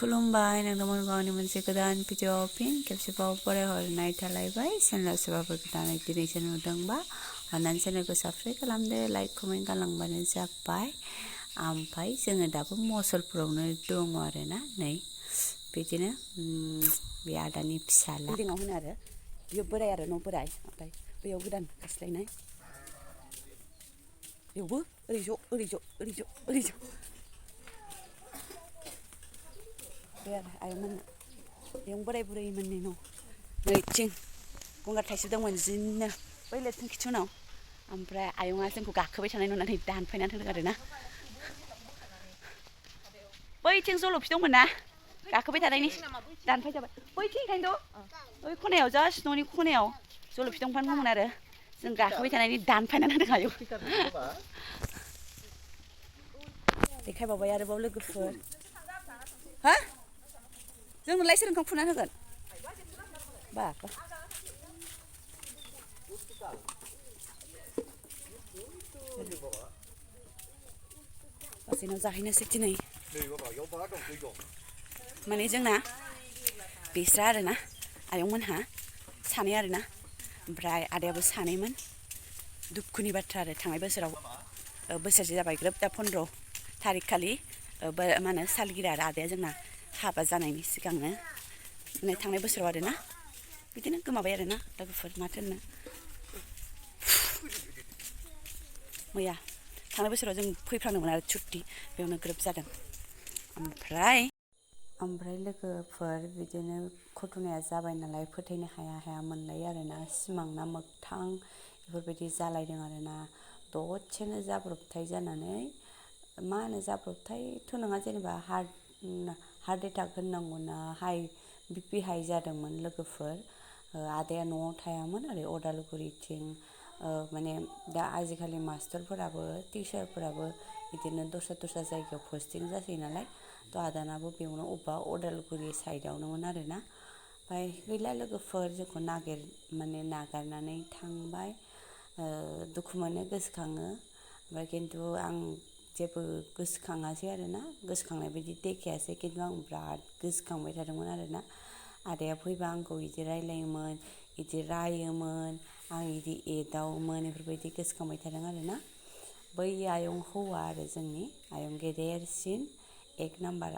खुलुमबाय नोंथांमोन गावनि मोनसे गोदान भिडिअ फिन खेबसेबाव फरायहरनाय थालायबाय चेनेलाव सोरबाफोर गोदानै दिनैसो नुदोंबा अन्नानै चेनेलखौ साबस्क्राइब खालामदो लाइक कमेन्ट खालामबानो जाबाय ओमफ्राय जोङो दाबो मसलफोरावनो दङ आरोना नै बिदिनो बे आदानि फिसाला बिल्डिंआव होनो आरो बियो बोराय आरो न' बोराय ओमफ्राय बैयाव गोदान गायस्लायनाय बेयावबो ओरै ज' बे आरो आयंमोन आयं बोराय बुरैमोननि न' नैथिं गंगार थाइसेबदोंमोन जिनो बै लेरथिं खिथुनाव ओमफ्राय आयंआ जोंखौ गाखोबाय थानाय नुनानै दानफायनानै होदों आरोना बैथिं जलफि दंमोन ना गाखोबाय थानायनि दानफाय जाबाय बैथिं ओंखायनोथ' ओइ खनायाव जास्ट न'नि खनायाव जलफि दंफां दंमोन आरो जों गाखोबाय थानायनि दानफायनानै होदों आयं देखायबावबाय आरोबाव लोगोफोर हा जोंनो लाइ सोर ओंखाम खुना होगोन बा बाजैनाव जाहैनोसै दिनै माने जोंना बिस्रा आरोना आयंमोनहा सानै आरोना ओमफ्राय आदायाबो सानैमोन दुखुनि बाथ्रा आरो थांनाय बोसोराव बोसोरसे जाबाय ग्रोब दा 15 थारिख खालि मा होनो सालगिरा आरो आदाया जोंना हाबा जानायनि सिगांनो माने थांनाय बोसोराव आरोना बिदिनो गोमाबाय आरोना लोगोफोर माथो होननो मैया थांनाय बोसोराव जों फैफ्रांदोंमोन आरो छुट्टि बेयावनो ग्रोब जादों ओमफ्राय लोगोफोर बिदिनो घटनाया जाबाय नालाय फोथायनो हाया मोनलायो आरोना सिमां ना मोगथां बेफोरबायदि जालायदों आरोना दसेनो जाब्रबथाय जानानै मा होनो जाब्रबथायथ' नङा जेनेबा heart attack होननांगौना high BP high जादोंमोन लोगोफोर आदाया न'आव थायामोन ओरै अदालगुरिथिं माने दा आजिखालि मास्टारफोराबो टिचारफोराबो बिदिनो दस्रा जायगायाव पस्टिं जासै नालाय थ' आदानाबो बेयावनो अबेबा अदालगुरि साइडआवनोमोन आरोना ओमफ्राय गैला लोगोफोर जोंखौ नागारनानै थांबाय दुखु मोनो गोसोखाङो ओमफ्राय खिन्थु आं जेबो गोसोखाङासै आरोना गोसोखांनाय बायदि देखायासै खिन्थु आं बिराद गोसोखांबाय थादोंमोन आरोना आदाया फैबा आंखौ बिदि रायलायोमोन बिदि रायोमोन आं बिदि एदावोमोन बेफोरबायदि गोसोखांबाय थादों आरोना बै आयं हौवा आरो जोंनि आयं गेदेरसिन 1 नाम्बार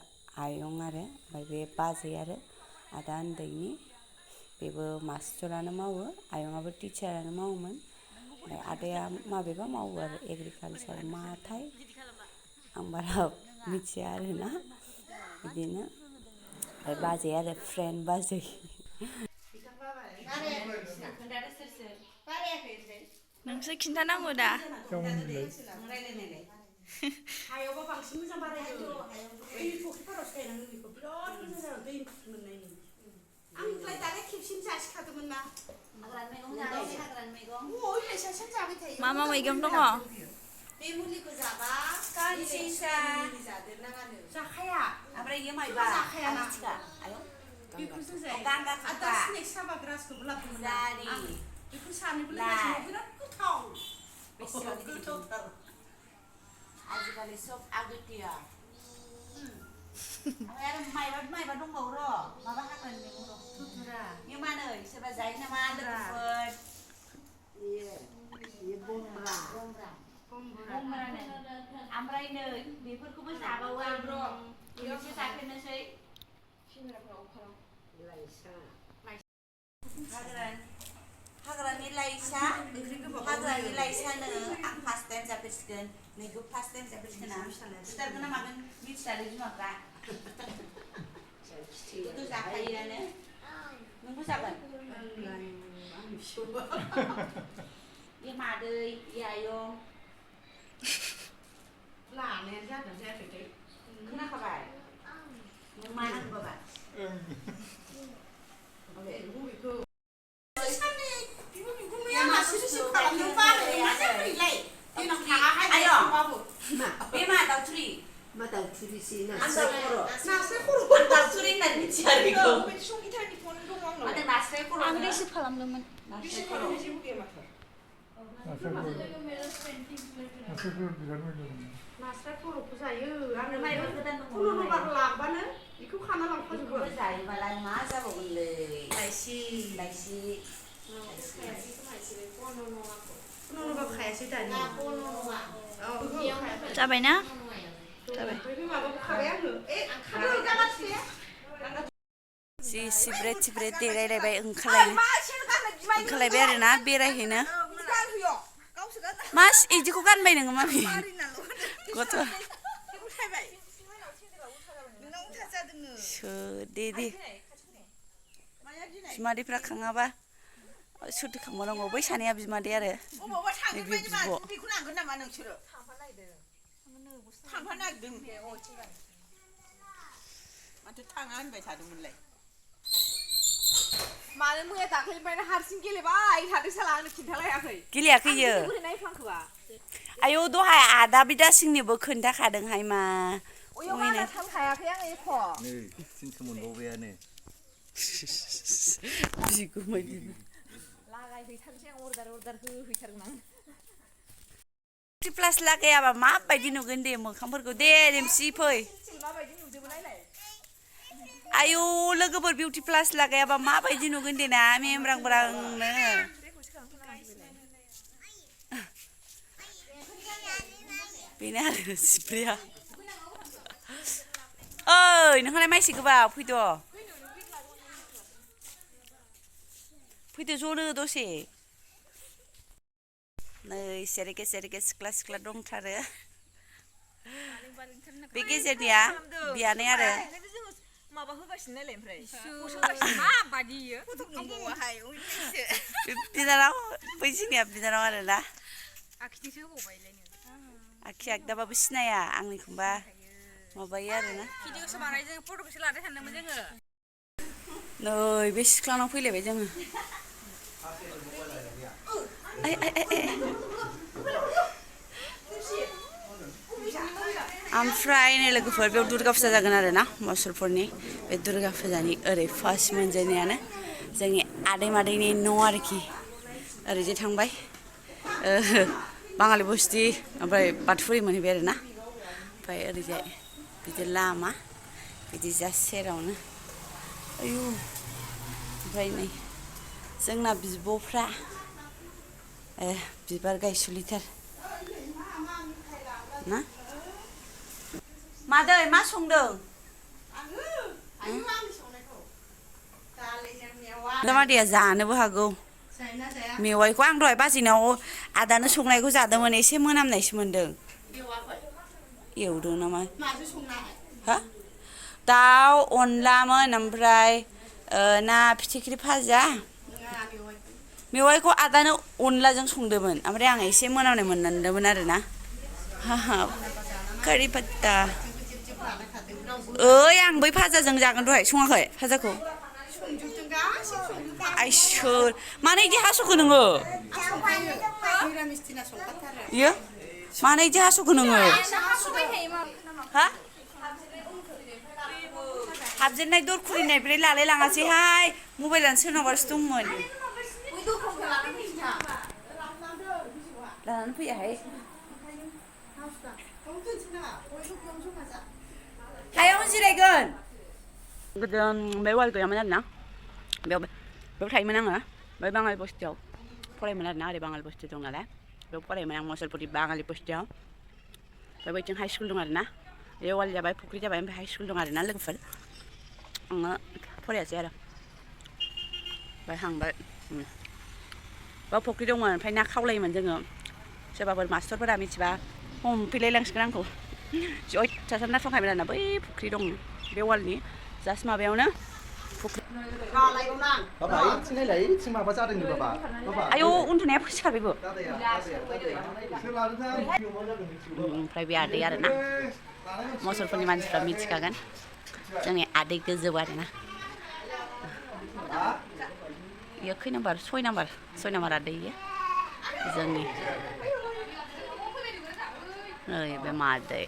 आयं आरो ओमफ्राय बे बाजै आरो आदा उन्दैनि बेबो मास्टारानो मावो आयंआबो टिचारानो मावोमोन ओमफ्राय आदाया माबेबा मावो आरो एग्रिकालसार माथाय आं बारा मिथिया आरोना बिदिनो ओमफ्राय बाजै आरो फ्रेन्ड बाजै नोंसो खिन्थानांगौ दा हायावबा बांसिन मोजां बारायदों बै फुख्रिफोरावसो गायनांगौ बेखौ बिराद मोजां जादों दै मोननायनि आंलाय दालाय खेबसेनो जासिखादोंमोन ना हाग्रानि मैगं मा मैगं दङ बे मुलिखौ जाबा कानसिसा जादेरनाङानो जाखाया ओमफ्राय इयो माइबा जाखाया ना आयौ बेखौसो जायो गांगा खाथा स्नेक साबा ग्रासखौबो लाबोदोंमोन जारि बेखौ सानैबो लोंगासिनो बिराद गोथाव बेसेबां गोथावथार आजिखालि सब आगोथिया ओमफ्राय आरो माइबा दंबावो र' माबा हाग्रानि मैगं दं थुथुरा इयो मानो सोरबा जायो नामा लोगोफोर इयो बमब्रानो ओमफ्राय नै बेफोरखौबो जाबावो एसे जाफेरनोसै हाग्रानि लाइसा हाग्रानि आं फार्स्ट टाइम जाफेरसिगोन नैखौ फार्स्ट टाइम जाफेरसिगोन आं सिथारगोन ना मागोन मिथियालै बिमाफ्रा बेखौथ' जाखायोआनो नोंबो जागोन बे मादै बे आयं लानायानो जादों जायाखै खोनाखाबाय नों मा नांगौ बाबा नास्राय खर'खौ जायो आरो माइबा गोदान दङ लांबानो बेखौ जायोबालाय मा जाबावगोनलै लाइसि जाबायना जि सिब्रे देलायलायबाय ओंखारलायबाय आरोना बेरायहैनो मा इदिखौ गानबाय नोङो मामि गथ' दे बिमादैफ्रा खाङाबा सोरथो खांबावनांगौ बै सानैया बिमादै आरो नैबे बिब' थांफानो नागिरदों माथो थाङा होनबाय थादोंमोनलाय मानो मैया दाख्लैनिफ्रायनो हारसिं गेलेबाय थादों साला आंनो खिन्थालायाखै गेलेयाखै इयो आयौ दहाय आदा बिदासिंनोबो खोन्थाखादोंहाय मा अयमाना थांखायाखै आं एख' नै थिनसो मोनबावबायानो बिगुमै लागायहैथारसै आं अर्डार होहैथारगोन आं प्लास लागायाबा माबायदि नुगोन दे मोखांफोरखौ दे देमसि फै माबायदि नुजोबो नायलाय आयौ लोगोफोर बिउटि प्लास लागायाबा माबायदि नुगोन दे ना मेमब्रां ब्रांनो बेनो आरो सिब्रिया ओइ नोंहालाय माइसि गोबाव फैदो ज'नो दसे नै सेरेगे सिख्ला दंथारो बे गेजेरनिया बियानै आरो माबा होगासिनो नायलाय ओमफ्राय माबादि इयो फट'बावहाय बिनानाव बैसिनिया बिनानाव आरोना आखिथिंसो होबावबायलाय नों आखि आगदाबाबो सिनाया आंनिखौबा माबायो आरोना भिडिअसो बानाय जों फट'खौसो लादो सानदोंमोन जोङो नै बे सिख्लानाव फैलायबाय जोङो ओमफ्राय नै लोगोफोर बेयाव दुर्गा फुजा जागोन आरो ना मुसलपुरनि बे दुर्गा फुजानि ओरै फार्स्ट मोनजेननायानो जोंनि आदै मादैनि न' आरोखि ओरैजे थांबाय बाङालि बस्ति ओमफ्राय बाथौफुरि मोनहैबाय आरो ना ओमफ्राय ओरैजाय बिदि लामा बिदि जा सेरावनो आयु ओमफ्राय नै जोंना बिब'फ्रा बिबार गायसुलिथार ना मादै मा संदों दामादैया जानोबो हागौ मेवाइखौ आं दहाय बाजैनाव आदानो संनायखौ जादोंमोन एसे मोनामनायसो मोन्दों एवदों नामा हा दाउ अनलामोन ओमफ्राय ना फिथिख्रि भाजा मेवाइखौ आदानो अनलाजों संदोंमोन ओमफ्राय आं एसे मोनामनाय मोनदोंमोन आरोना कारि पात्ता ओइ आं बै भाजाजों जागोन दहाय सङाखै भाजाखौ आइसोर मानो इदि हास'खो नोङो इयो मानो इदि हास'खो नोङो हा हाबजेननाय दर खुलिनाय ब्रै लालाय लाङासैहाय मबाइलानो सोरनावबासो दंमोन लानानै फैयाहाय हायावनो जिरायगोन गोदो बे वाल गैयामोन आरोना बेयाव थायोमोन आङो बै बाङालि बस्तियाव फरायोमोन आरोना ओरै बाङालि बस्ति दं नालाय बेयाव फरायोमोन आं मुसलपुरनि बाङालि बस्तियाव ओमफ्राय बैथिं हाइ स्कुल दं आरोना बे वाल जाबाय फुख्रि जाबाय ओमफ्राय हाइ स्कुल दं आरोना लोगोफोर आङो फरायासै आरो ओमफ्राय थांबाय बाव फुख्रि दंमोन ओमफ्राय ना खावलायोमोन जोङो सोरबाफोर मास्टरफोरा मिथिबा हमफैलायलांसिगोन आंखौ जि अयथासार ना दंखायोमोन आरोना बै फुख्रि दं बे वालनि जास्ट माबायावनो आयौ उन्दुनाया सिखारबायबो ओमफ्राय बे आदै आरोना मुसलपुरनि मानसिफ्रा मिथिखागोन जोंनि आदै गोजौ आरोना इयो खै नाम्बार 6 नाम्बार आदै इयो जोंनि ओइ बे मादै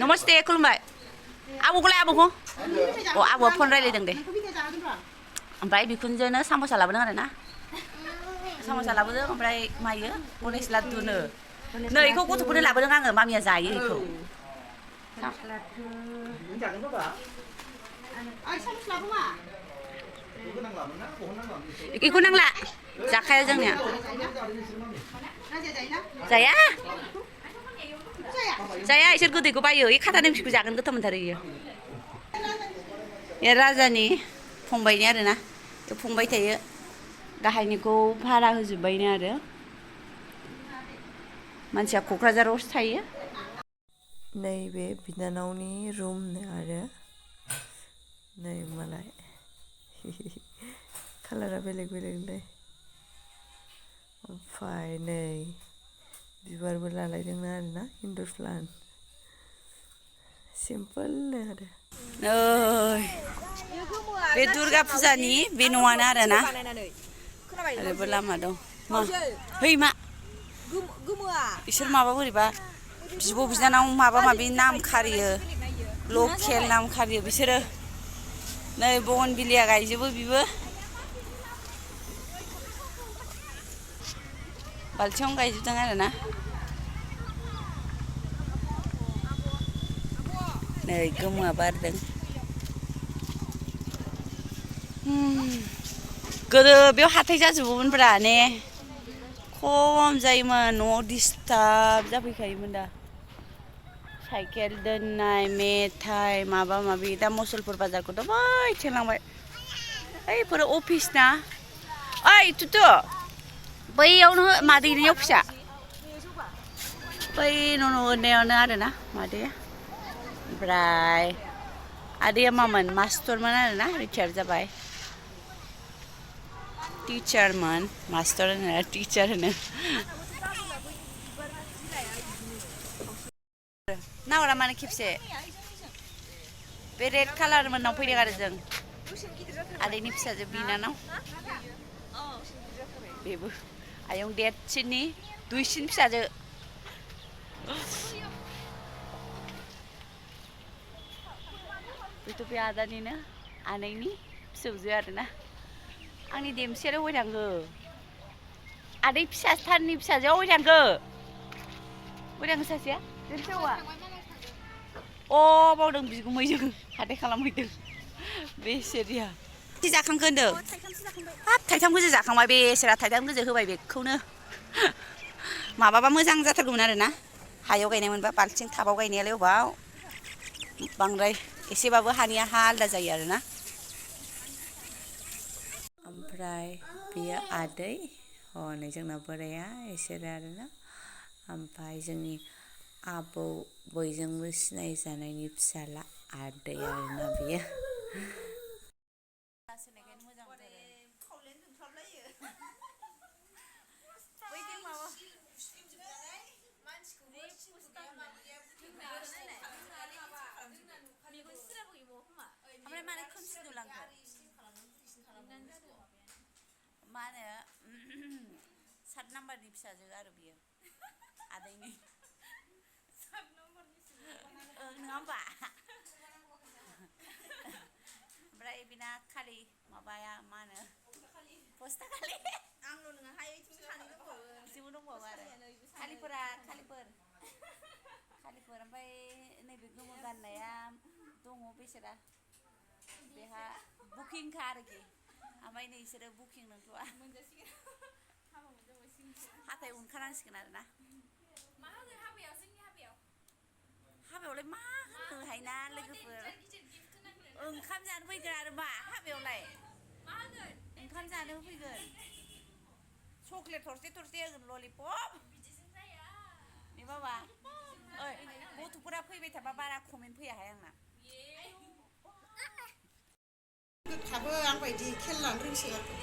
नमस्ते खुलुमबाय आब'खौलाय आब'खौ आब'आ फन रायलायदों दे ओमफ्राय बिखुनजोनो साम'सा लाबोदों आरोना साम'सा लाबोदों ओमफ्राय मायो गणेश लादुनो नै इखौ गथ'फोरनो लाबोदों आङो मामिया जायो इखौ Những chặt nó bà. Ai sao lúc nào không à? Có năng làm nó, có năng làm gì? 이거 낭라 자카야 정냐 자야 자야 इसोर गोदैखौ बायो इ खाथा नेमसिखौ जागोन गोथाव मोनथारो इयो ए राजानि फंबायनि आरोना बे फंबाय थायो गाहायनिखौ भारा होजोब्बायनो आरो मानसिया क'क्राझारावसो थायो नैबे बिनानावनि रुमनो आरो नै मालाय कालारा बेलेग बेलेगलै ओमफ्राय नै बिबारबो लालायदोंनो आरोना इनड'र प्लान्ट सिम्पोलनो आरो नै बे दुर्गा फुजानि बे न'आनो आरोना ओरैबो लामा दं मा है मा इसोर माबा बोरैबा बिब' बिनानाव माबा माबि नाम खारियो लकेल नाम खारियो बिसोरो नै बगनभिलिया गायजोबो बिबो बाल्थिङावनो गायजोबदों आरोना नै गोमोआ बारदों गोदो बेयाव हाथाय जाजोबोमोनब्रा ने खम जायोमोन न'आव डिस्टार्ब जाफैखायोमोन दा साइकेल दोननाय मेथाइ माबा माबि दा मुसलपुर बाजारखौथ' बैथिं लांबाय ओइफोरो अफिस ना ओइ तुतु बैयावनो मादैनि अफिसा बै न' होननायावनो आरोना मादैया ओमफ्राय आदैया मामोन मास्टरमोन आरोना रिटायार जाबाय टिचारमोन मास्टर होनो टिचार होनो नाहरा मानो खेबसे बे रेड कालार मोननाव फैदों आरो जों आदैनि फिसाजो बिनानाव बेबो आयं देरसिननि दुइसिन फिसाजो बेथ' बे आदानिनो आनैनि फिसौजो आरोना आंनि देमसियालाय अबाव थांखो आदै फिसाथारनि फिसाजोआ अबाव थांखो अबाव थांखो सासेया देमसि हौवा अ बावदों बिगुमैजों हाथाय खालामहैदों बेसेरिया जाखांखो होनदों हाब थाइथाम गोजो जाखांबाय बेसेरा थाइथाम गोजो होबाय बेखौनो माबाबा मोजां जाथारगौमोन आरोना हायाव गायनाय मोनबा बाल्थिं टाबाव गायनायालाय अबाव बांद्राय एसेबाबो हानिया हा आलदा जायो आरोना ओमफ्राय बेयो आदै हनै जोंना बोराया इसोरो आरोना ओमफ्राय जोंनि आबौ बयजोंबो सिनायजानायनि फिसाला आदै आरोना बेयो ओमफ्राय मानो खोमसि नुलांखो मा होनो 7 नाम्बारनि फिसाजो आरो बियो आदैनि 7 नाम्बारनि नङा होमबा ओमफ्राय बिना खालि माबाया मा होनो पस्ताखालि आंल' नङाहाय बिथिंबो दंबावो आरो खालिफोर ओमफ्राय नैबे गोमो गाननाया दङ बेसेरा बेहा बुकिंखा आरोखि ओमफ्राय नै बिसोरो बुकिं नंथ'आ हाथाय उनखानांसिगोन आरोना मा होगोन हाबायाव जोंनि हाबायावलाय मा होनोहाय ना लोगोफोर ओंखाम जानो फैगोन आरो मा हाबायावलाय मा होगोन ओंखाम जानो फैगोन चक्लेट थरसे होगोन ललिपप बिदिजों जाया ने बाबा ओइ गथ'फोरा फैबाय थाबा बारा कमेन्ट फैयाहाय आंना थाबो आं बायदि खेल लानो रोंसोगारगोन